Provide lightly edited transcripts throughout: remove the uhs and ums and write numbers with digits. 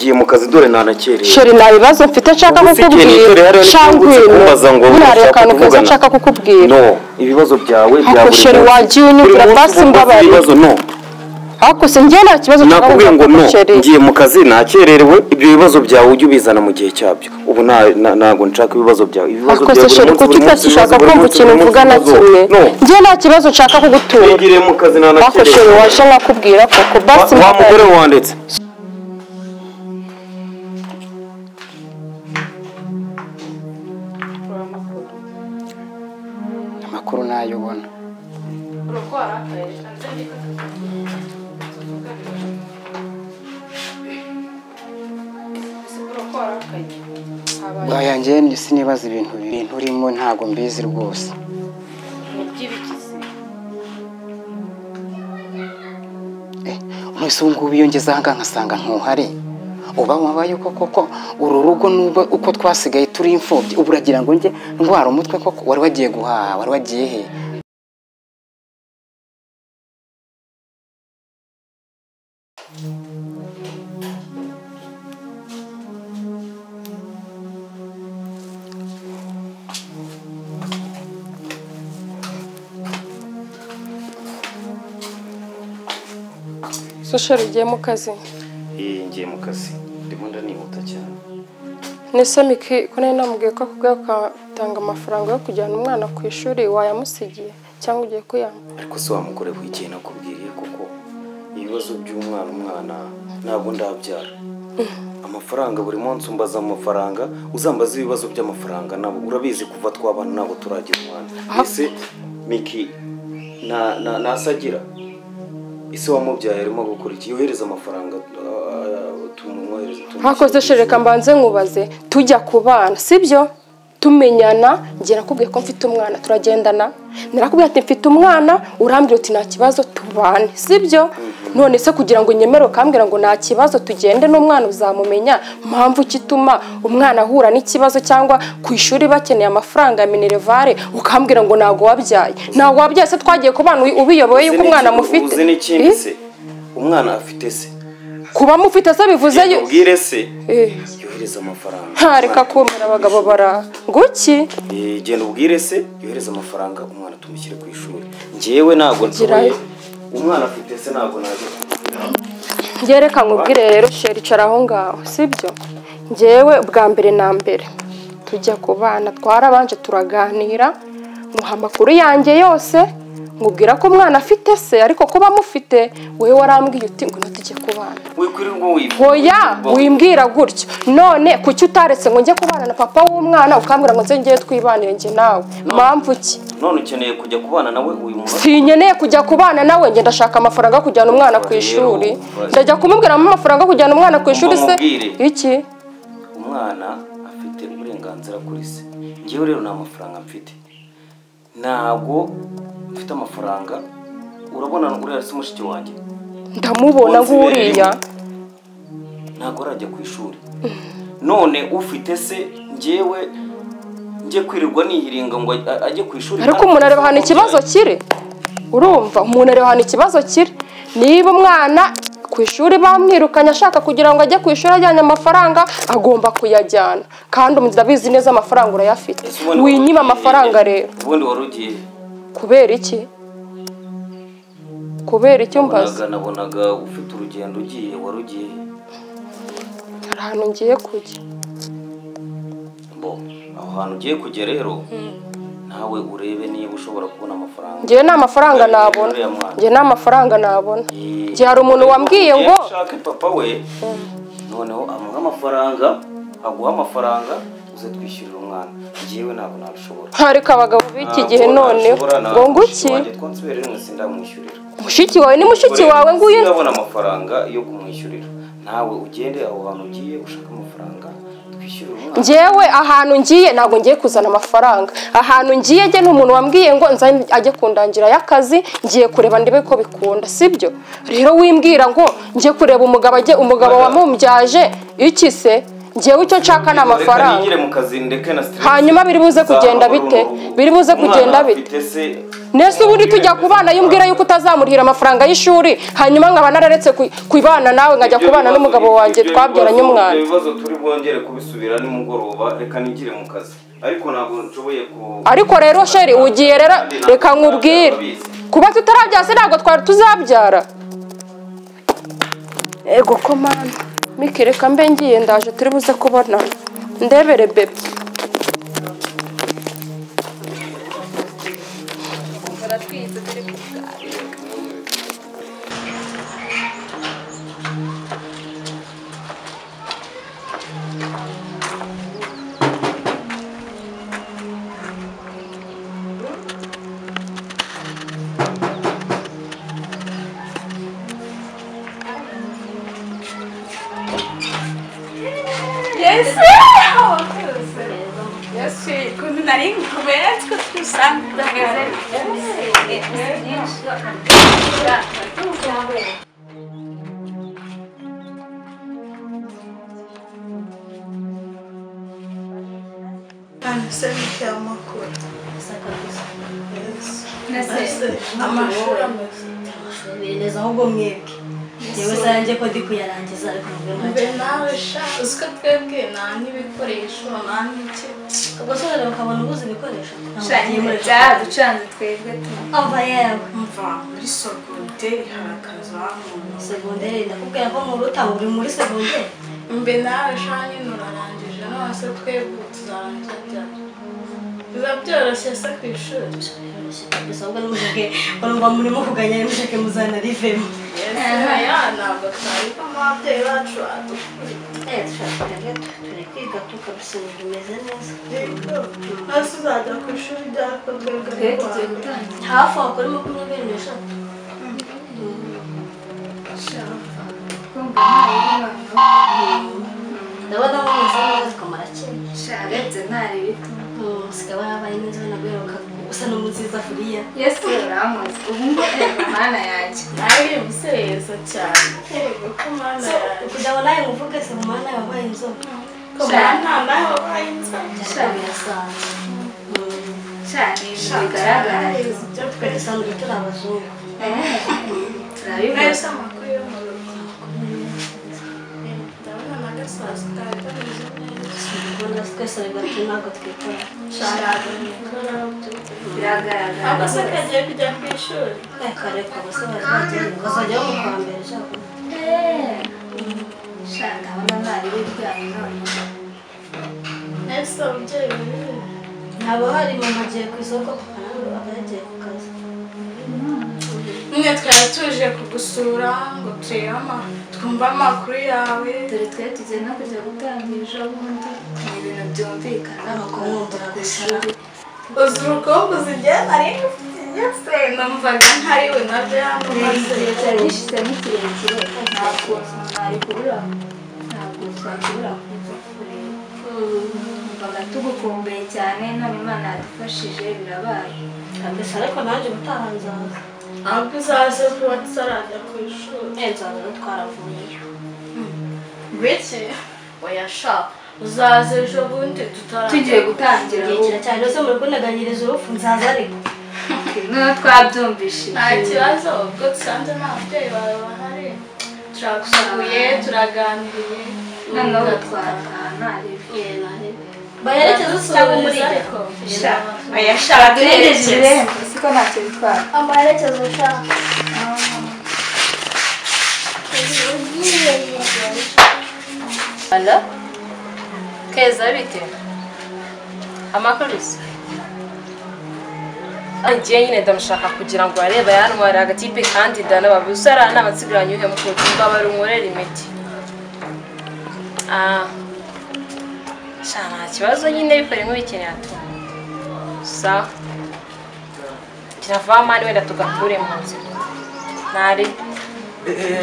Ngiye mu kazi dore nanakerewe. Sheri nta bibazo mfite nshaka kukubwira. Shangwino. Ngo hari akantu keza nshaka kukubwira. No, ibibazo byawe bya buri. Sheri wagiye unyumvira basi mbabarira. Ibibazo no. Ariko se njye nta kibazo nshaka kukubwira ngo no. Ngiye mu kazi nakererewe, ibyo bibazo byawe ujye ubizana mu gihe cyabyo. Ubu ntago nshaka ibibazo byawe. Ibibazo byawe. Ariko se Sheri kuki utashaka kumva ikintu mvuga na kimwe? Njye nta kibazo nshaka kugutura. Ngiye mu kazi nanakerewe. Ariko Sheri waje nkakubwira koko basi wa mugore wanditse. Amakuru nayobona. Bwaya njye sinibaza ibintu urimo ntago mbizi rwose. Mwese ngubu iyo ngeze aha nkasanga ntuhari. Uba wabaye koko uru rugo nubwo uko twasigaye turi imfubyi uburagira ngo nge ndwara umutwe koko wari wagiye guhaha wari wagiye he? So Sheri ugiye mu kazi? Ngiye mu kazi ndimo ndanihuta cyane. Nese Miki ko nari namubwiye ko akubwiye akatanga amafaranga yo kujyana umwana ku ishuri wayamusigiye cyangwa ugiye kuyampa? Ariko se wa mugore wigiye nakubwiriye koko ibibazo by'umwana umwana ntabwo ndabyara. Amafaranga buri munsi umbaza amafaranga, uzambaza ibibazo by'amafaranga nabo urabizi kuva twabana nabo turagira umwana. Ese Miki na nasagira ise wamubyaye arimo gukora iki yohereza amafaranga tumumwohereza tumwe. Hakoze reka mbanze nkubaze tujya kubana sibyo tumenyana ngiye nakubwiye ko mfite umwana turagendana narakubwiye ati mfite umwana urambwira uti nta kibazo tubane sibyo none se kugira ngo nyemere ukambwira ngo nta kibazo tugende n'umwana uzamumenya mpamvu kituma umwana ahura n'ikibazo cyangwa ku ishuri bakeneye amafaranga ya minerivare ukambwira ngo ntago wabyaye ntago wabyaye se twagiye kubana ubiyoboye yuko umwana mufite uzi n'ikindi se umwana afite se kuba mufite se bivuze ubwire se yohereza amafaranga ntareka kumera abagabo bara nguki genda ubwire se yohereza amafaranga umwana tumushyire ku ishuri ngewe ntago nshoboye umwana afite se ntago naje ngereka nkubwire rero Sheri icara aho ngaho sibyo ngewe bwa mbere na mbere tujya kubana twarabanje turaganira muha amakuru yanjye yose nkubwira ko umwana afite se ariko kuba mufite wewe warambwiye uti ngo tujye kubana hoya wimbwira gutyo none kuki utaretse ngo njye kubana na papa w'umwana ukambwira ngo nze ngiye twibanire njye nawe mpamvu ki none ukeneye kujya kubana nawe uyu mwana sinkeneye kujya kubana nawe nge ndashaka amafaranga yo kujyana umwana ku ishuri ndajya kumubwira amafaranga yo kujyana umwana ku ishuri se iki umwana afite uburenganzira kuri se ngewe rero nta mafaranga mfite ntabwo mfite amafaranga urabona uriya se mushiki wanjye ndamubona nguriya ntabwo arajya ku ishuri none ufite se ngewe ngiye kwirirwa nihiringa ngo ajye ku ishuri ariko umuntu areba ahantu ikibazo kiri urumva umuntu areba ahantu ikibazo kiri niba umwana ku ishuri bamwirukanye ashaka kugira ngo ajye ku ishuri ajyanye amafaranga agomba kuyajyana kandi ndabizi neza amafaranga urayafite winyima amafaranga rero ubundi wari ugiye kubera iki kubera icyo mbaza nabonaga ufite urugendo ugiye wari ugiye hari ahantu ngiye kujya bo aho hantu ugiye kujya rero nawe urebe niba ushobora kubona amafaranga ngiye nta mafaranga nabona ngiye nta mafaranga nabona ngiye hari umuntu wambwiye ngo ushake papa we noneho amuha amafaranga aguha amafaranga uze twishyurira umwana ngiyewe ntabwo nabishobora hareka abagabo b'iki gihe none ngo nguki mushiki wawe ni mushiki wawe nguyu ndabona amafaranga yo kumwishyurira nawe ugende aho hantu ugiye ushaka amafaranga twishyurira umwana ngewe ahantu ngiye ntabwo ngiye kuzana amafaranga ahantu ngiye njye n'umuntu wambwiye ngo nza ajye kundangira y'akazi ngiye kureba ndebe ko bikunda sibyo rero wimbwira ngo ngiye kureba umugabo ajye umugabo wamumbyaje iki se Njyewe icyo nshaka ni amafaranga. Hanyuma biri buze kugenda bite? Biri buze kugenda bite? Nese ubundi tujya kubana yumbwira yuko utazamurihira amafaranga y'ishuri, hanyuma nkaba nararetse kubana nawe nkajya kubana n'umugabo wanjye twabyaranye umwana. Ibibazo turi bwongere kubisubira nimugoroba, reka nigire mu kazi. Ariko ntabwo nshoboye ku Ariko rero sheri ugiye rero reka nkubwire. Kuba tutarabyara se ntabwo twari tuzabyara. Ego ko mana. Miki reka mbe ngiye ndaje turi buze kubona. Ndebere bebe. Byaducanze twebwe tu. Ava yewe. Mva muri segonderi harakaza umuntu. Segonderi ndakubwira ko muruta uri muri segonderi. Mbe nawe sha nyine urarangije none se twebwe tuzarangiza ryari? Biba byoroshye se ku ishuri? Byoroshye kabisa ahubwo n'umushake urumva murimo kuganya mushake muzanarivemo. Ya ntabwo twabivamo ababyeyi bacu badukubita. Dushaka turi kwiga tukabisa bimeze neza. Hasi uzajya ku ishuri ryari ko twebwe hafi aho kuri 23. Ndabona mumeze neza tukamara kera. Urebye ntari bito. Usigaye warabaye neza naguheruka usa n'umuziza furiya. Yesu urankoze ubu ngo mana yanjye nawe uri umusereza cyane. Yego ko mana yanjye. Kugira ngo nawe muvuge se mana wabaye inzobe. Ko mana nawe wabaye inzobe. Birasanzwe. Cyane bigaragara ibyo twe dusanzwe turi abazungu. Turabibona. Nese amakuru yo mu rugo. Ndabona n'agasazi kawe kameze neza. Kubona twese ariko ntabwo twikora. Biragaragara. Ahubwo se kagiye kujya ku ishuri? Reka reka gusa bazajya mu kwa mbere cyangwa. Sha ndabona ntari biryamye none. Nese ababyeyi bari ntabwo hari mama agiye ku isoko papa nawe aba yagiye ku kazi. Nyine twari tuje kugusura ngo turebe twumve amakuru yawe. Dore twe tugiye no kujya gutangira ejo bundi ni ibintu byumvikana bakunda ku ishuri. Uzi urukumbuzi njye nari ngufitiye numvaga ntariwe nabyo yamumaze. Igihe cyari gishize ni kirekire nta kuntu mwari kubura ntabwo twakubura kuza kureba. Numvaga tugukumbuye cyane none Imana yadufashije birabaye. Kabisa ariko nanjye ubutaha nzaza. Ahubwo uzaze kuba tutarajya ku ishuri. Nzaza twaravuyeyo. Ngwiki? Oya sha uzaze ejo bundi tutarajya. Tugiye gutangira. Igihe kiracyari rwose muri kunteganyiriza urupfu nzaza ariko. Noneho twabyumvishije. Nta kibazo ubwo dusanze nta babyeyi bawe bahari. Turagusuye turaganiriye. Noneho twataha ntarebe. Baherekeza cyangwa muri sha oya sha baduherekeje irembo siko ntacyo bitwara. Amaherekezo sha. Alo? Keza bite? Amakuru se? Ngiye nyine ndamushaka kugira ngo arebe yantwara agatipe kandi ndanababuze aranama nsigaranye uhe mukuru mbabara unkorera imiti. Sha nta kibazo nyine bikore nk'ibikeneye atu. Sa kirava mani wenda tugakure mu nzira. Nari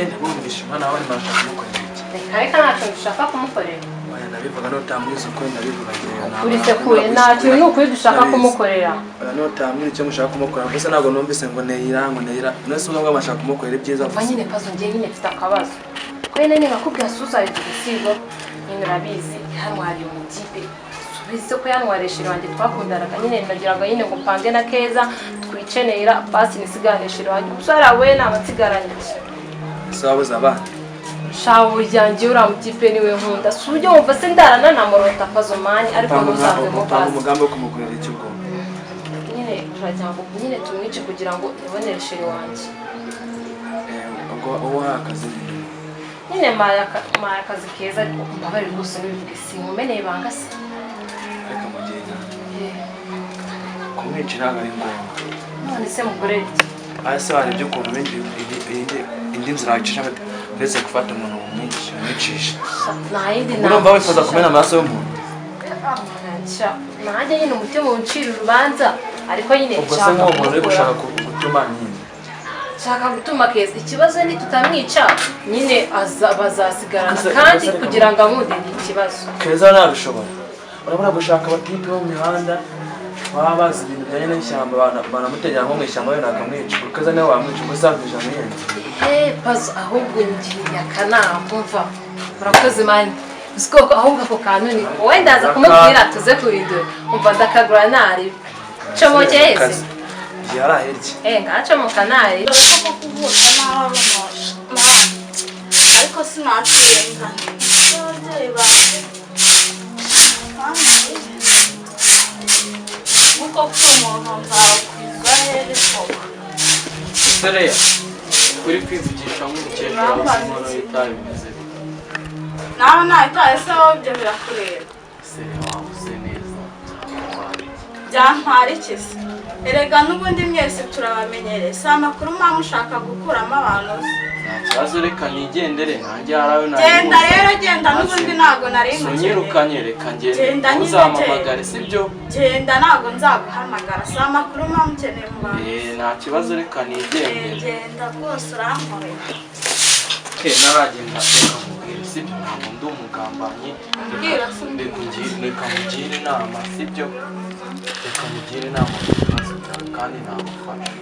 ndabumvisha umwana wawe ntashaka kumukorera iki. Reka reka ntacyo dushaka kumukorera. Oya ndabivuga n'utambwiza uko ndabivuga ngewe. Uretse kure ntacyo ni ukuri dushaka kumukorera. Oya n'utambwira icyo mushaka kumukorera gusa ntabwo numvise ngo neyira ngo neyira. None se ubwo bashaka kumukorera ibyiza gusa. Nyine pazo ngiye nyine mfite akabazo. Ko nyine nakubwiye suza igisigo nyine urabizi. Yantwariye umutipe. Subize ko yantwariye sheri wanjye twakundanaga nyine nagiraga nyine ngo mpange na Keza twicenera basi nisigane sheri wanjye. Umusore we nabatsigaranye. Sawa zaba. Shawo ryanjye uriya mutipe niwe nkunda. Si ujya wumva se ndarana na morota pazomani ariko ntuzavemo pasi. Umugambi wo kumukorera iki ubwo? Nyine turagira ngo nyine tumwice kugira ngo nibonere sheri wanjye. Ubwo uwo akazi nyine maya akazi keza ariko mbabare rwose n'ibivuge sinkumeneye ibanga se. Reka mugenda. Kumwica ntabwo ari ngombwa. None se mukorere iki? Ase warebye ukuntu indi nzira wacisha uretse gufata umuntu umwicisha. Nta yindi nama. Urumva wifuza kumena amaraso y'umuntu? Nanjye nyine umutima uncira urubanza ariko nyine ubwo se nk'uwo muntu uri gushaka gutuma nyine. Nshaka gutuma Keza ikibazo ni tutamwica nyine bazasigarana kandi kugira ngo ankunde ni ikibazo. Keza ntabishobora. Urabona gushaka abatipe bo mu mihanda baba bazi ibintu bijyanye n'ishyamba banamutegera nko mu ishyamba wenda akamwica. Keza nawe wamwica ubwo se akamwica muyenzi. Pazo ahubwo ngiriye akanama umva urakoze mani. Uziko ahubwo ako kantu ni wenda aza kumubwira tuze kurindura umva ndakagura nari. Comokeze. Yarahirye. Ngacomoka nari. Koko kuvuka nabi ariko sinakirengana. Ababyeyi banjye nkuko umuntu nzakwiza here koko. Sereya uri kwivugisha nk'umukecuru wabuze inkono y'itabi bimeze bite? Nawe nta se wowe ibyo birakureba. Sereya wabuze neza byantwara iki se? Erega n'ubundi mwese turabamenyereye si amakuru mpamvu ushaka gukuramo abantu se. Nta kibazo reka nigendere nanjye harawe nari. Genda rero genda n'ubundi ntago nari nkukeneye. Sunyirukanye reka ngende uzampamagare sibyo? Genda ntago nzaguhamagara si amakuru mpamvu ukeneye mu bantu. Nta kibazo reka nigendere. Genda rwose urankorera. Naragenda reka nkubwire sibyo ntabwo ndi umugambanyi. Reka nkugire inama sibyo? Reka nkugire inama ku bibazo byawe kandi nagufasha.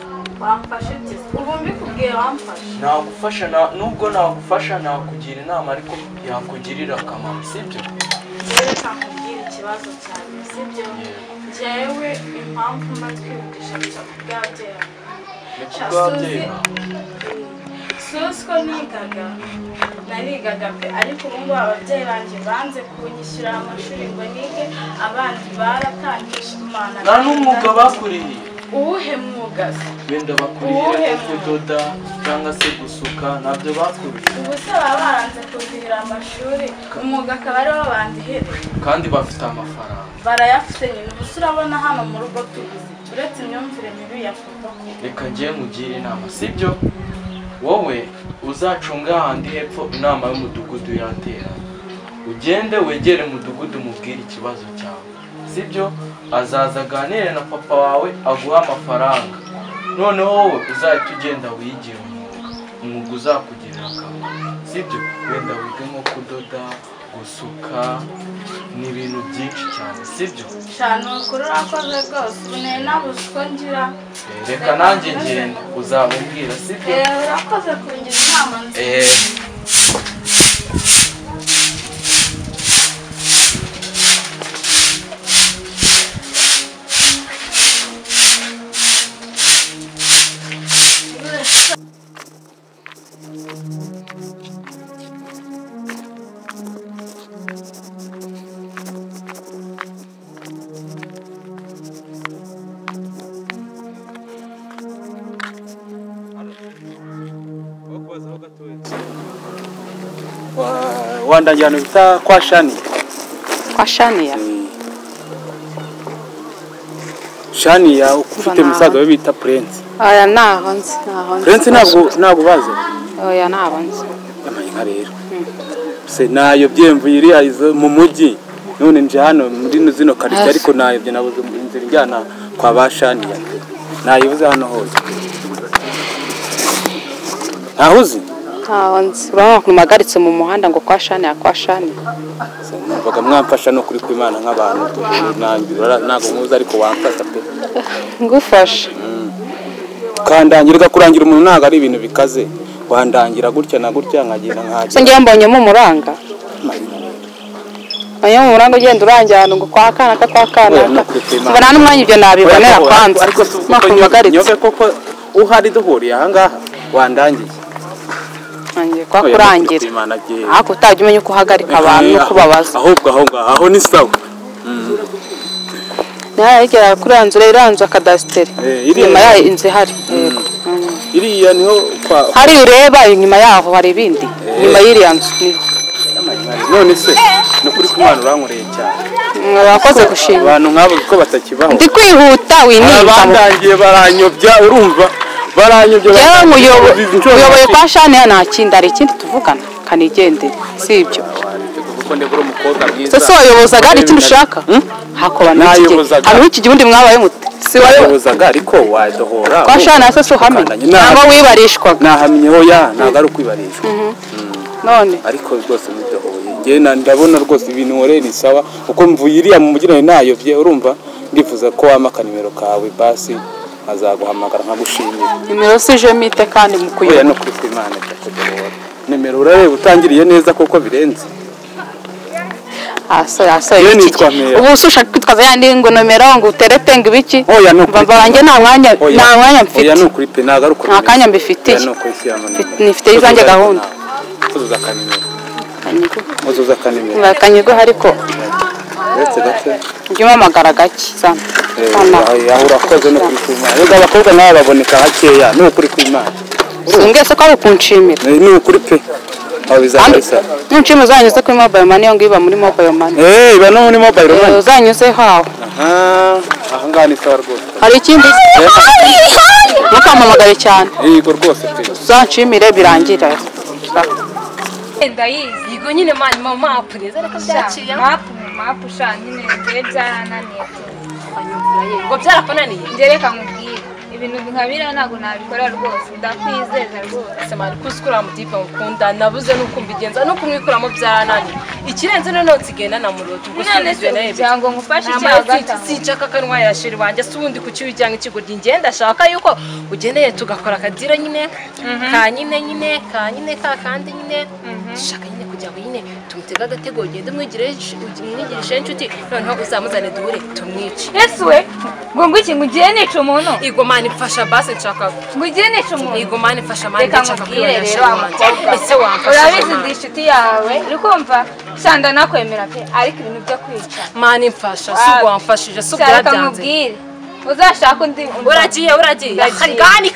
Wamfasha iki? Ubu mbikubwiye wamfasha. Nagufasha nubwo nagufasha nakugira inama ariko yakugirira akamaro sibyo? Reka nkubwire ikibazo cyanjye sibyo? Njyewe impamvu mba twivugisha kubw'ababyeyi. Ni kubw'ababyeyi bawe? Suzi ko nigaga narigaga pe ariko ubu ngubu ababyeyi banjye banze kunyishyura amashuri ngo nige abandi baratangije Imana. Nta n'umwuga bakuriye. Uwuhe mwuga se? Wenda bakurihira kudoda cyangwa se gusuka ntabyo bakuriye. Ubu se baba baranze kundihira amashuri umwuga akaba ariwo bandihereye. Kandi bafite amafaranga. Barayafite nyine ubu se urabona hano mu rugo tubuze uretse imyumvire mibi ya protocol. Reka ngiye nkugire inama sibyo? Wowe uzacunga ahandi hepfo inama y'umudugudu yateranye ugende wegere umudugudu umubwire ikibazo cyawe sibyo? Azaza aganire na papa wawe aguha amafaranga noneho wowe uzahita ugenda wigire umwuga uzakugirira akamaro sibyo? Wenda wige nko kudoda gusuka ni ibintu byinshi cyane sibyo? Cyane ukuri urakoze rwose ubu nari nabuze uko ngira. Reka nanjye ngenda uzabubwira sibyo? Urakoze kungira inama nziza. Wandangira ahantu bita kwa Shani. Kwa Shaniya? Shaniya ufite musaza we bita Prince. Oya ntaho nzi, ntaho nzi. Prince ntabwo bazi? Oya ntaho nzi. Yamaye nka rero. Se nayobye mvuye iriya mu mujyi none nje hano muri zino quartier ariko nayobye nabuze inzira injyana kwa ba Shaniya. Nayibuze hano hose. Ntaho uzi? Ntaho nzi. Urabona ukuntu mpagaritse mu muhanda ngo kwa Shaniya kwa Shaniya. Numvaga mwamfasha no kuri kw'Imana nk'abantu ntabwo nkuzi ariko wamfasha pe. Ngufasha. Kandangira kurangira umuntu ntabwo ari ibintu bikaze. Wandangira gutya na gutya nkagenda nkagenda. Se ngiye mbonyemo umuranga. Oya murango ugenda urangira ngo kwa kana ka kwa kana. Mbona n'umwanya ibyo nabibonera kwanza. Ariko nyobe koko uhari duhuriye aha ngaha wandangiye. Nanjye kwa kurangira. Ariko utajya umenya uko uhagarika abantu no kubabaza. Ahubwo aho ngaho aho ni sawa. Nayigera kuri anzu iranzu akadasiteri. Inyuma yayo inzu ihari. Iriya niho kwa hari ureba inyuma yaho hari ibindi. Inyuma y'iriya nzu niho. None se nukuri kumwana urankoreye cyane. Mwakoze gushima. Abantu nk'abo ko batakibaho. Ndi kwihuta wininda. Abandangiye baranyobya urumva baranyobya. Uyoboye kwa Shani nta kindi ari ikindi tuvugana kanigendere sibyo. Kuko ndebura umukobwa mwiza. Se wayobozaga ari ikindi ushaka? Hakoba n'iki? Hano iki gihundi mwabaye mute? Si wayobozaga ariko wadohora. Kwa Shani se suhamenye. Ntabwo wibarishwaga. Nahamenye ho ya ntabwo ari ukwibarishwa. None ariko rwose mudohoye. Nge ndabona rwose ibintu nkoreye ni sawa uko mvuye iriya mu mujyi nayobye urumva ndifuza ko wamaka nimero kawe basi azaguhamagara nkagushimira. Nimero si je mite kandi mukuyo. Oya no kuri Imana ndakudohora. Nimero urareba utangiriye neza koko birenze. Aso iki. Ubu ushaka kwitwaza yandi ngo nomero ngo uterete ngo ibiki? Oya no kuri. Mba nta mwanya mfite. Oya no kuri pe nagaruka. Nta kanya mbifitiye. Oya no kuri siyama. Nifite izanjye gahunda. Uzuza kanimero. Uzuza kanimero. Bakanyego hariko. Uretse gake. Njye umamagara gake sana. Aho urakoze no kuri Imana. Rega abakobwa nabo baboneka hakeya no kuri Imana. Singese ko ari kunshimira. Ni ukuri pe. Aho bizabisa. Nshimira uzanyuze kuri mobile money yo ngiba muri mobile money. Iba no muri mobile money. Uzanyuze hawo. Aha, aha ngaha ni sawa rwose. Hari ikindi? Mukamamagare cyane. Yego rwose pe. Uzanshimire birangira. Ndayizi. Yego nyine mani mama map neza reka byaciye. Map sha nyine ngiye byarananiye. Ngo byarakunaniye? Nge reka nkubwire. Ibintu nka biriya ntabwo nabikora rwose ndakwizeza rwose. Samari kuskura mutipe ngukunda nabuze nuko mbigenza no kumwikuramo byarananiye. Ikirenze none nsigenda na muroto ubwo sinzwe naye. Cyangwa ngufashe icyaha sinshaka kanwa ya sheri wanjye se ubundi kuki wijyanga ikigo ngenda shaka yuko ugendeye tugakora akadira nyine ka nyine nyine ka nyine ka kandi nyine shaka nyine kugira ngo nyine tumutega agatego ugende umwigirishe inshuti noneho uzamuzane duhure tumwice. Yesu we ngo ngwiki ngugiye nica umuntu. Igo mani mfasha basi nshaka. Ngugiye nica umuntu. Igo mani mfasha mani nshaka kwibona sheri wanjye. Ese wamfasha. Urabizi ndi inshuti yawe uri kumva shanda nakwemera pe ariko ibintu byo kwica. Mani mfasha si ubwo wamfashije si ubwo byanze. Uzashaka undi uragiye Ndagiye. Gani